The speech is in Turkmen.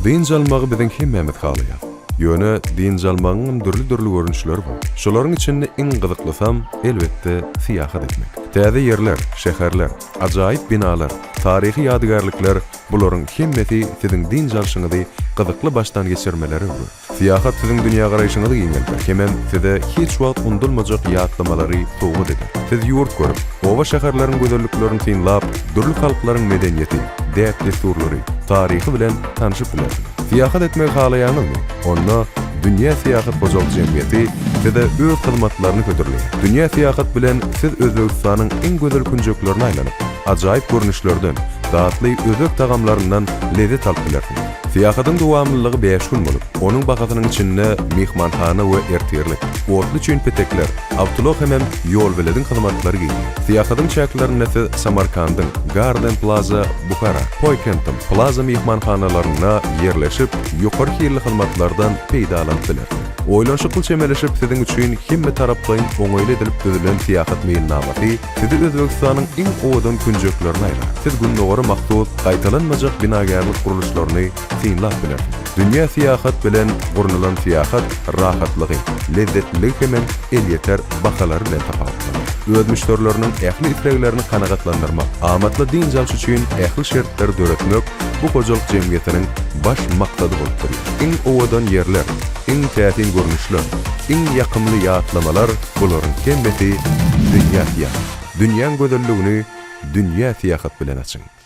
Dynç almagy biziň hemmämiz halaýas. Ýöne dynç almagyňam dürli-dürli görnüşleri bar. Şolaryň içinde iň gyzyklysam, elbetde, syýahat etmek. Täze ýerler, şäherler, ajaýyp binalar, taryhy ýadygärlikler, bularyň hemmesi siziň dynç alşyňyzy gyzykly başdan geçirmelere öwrer. Syýahat siziň dünýägaraýşyňyzy giňelder hemem size hiç wagt unudylmajak ýatlamalary sowgat eder. Siz ýurt görüp, oba-şäherleriň gözelliklerini synlap, dürli halklaryň medeniýeti, däp-dessurlary, taryhy bilen tanşyp bilersiňiz. Syýahat etmegi halaýaňyzmy? Onda Dünýä Syýahat hojalyk jemgyýeti size öz hyzmatlaryny hödürleýär. Dünýä Syýahat bilen siz Özbegistanyň iň gözel künjeklerine aýlanyp, ajaýyp görnüşlerden, datly özbek tagamlaryndan lezzet alyp bilersiňiz. Syýahatyň dowamlylygy bäş gün bolup, onuň bahasynyň içinde myhmanhana we ertirlik, otly üçin petekler, awtoulag hemem ýolbelediň hyzmatlary girýär. Syýahatyň çäklerinde siz Samarkandyň Garden Plaza Buhara, Poýkentom Plaza myhmanhanalarynda ýerleşip, ýokary hilli hyzmatlardan peýdalanyp bilersiňiz. Oýlanyşykly çemeleşip, siziň üçin hemmetaraplaýyn oňaýly edilip düzülen syýahat meýilnamasy Sizi Özbegistanyň iň owadan künjeklerine aýlar. Siz Gündogara mahsus gaýtalanmajak binagärlik gurluşlaryny synlap bilersiňiz. Dünýä syýahat bilen gurnalan syýahat rahatlygy, lezzetliligi hemem elýeter bahalary bilen tapawutlanýar. Öz müşderileriniň ähli isleglerini kanagatlandyrmak, amatly dynç alyş üçin ähli şertleri döretmek bu hojalyk jemgyýetiniň baş maksady bolup durýar. Iň owadan ýerler, iň täsin görnüşler, iň ýakymly ýatlamalar bularyň hemmesi Dünýä syýahat. Dünýäň gözelligini Dünýä syýahat bilen açyň!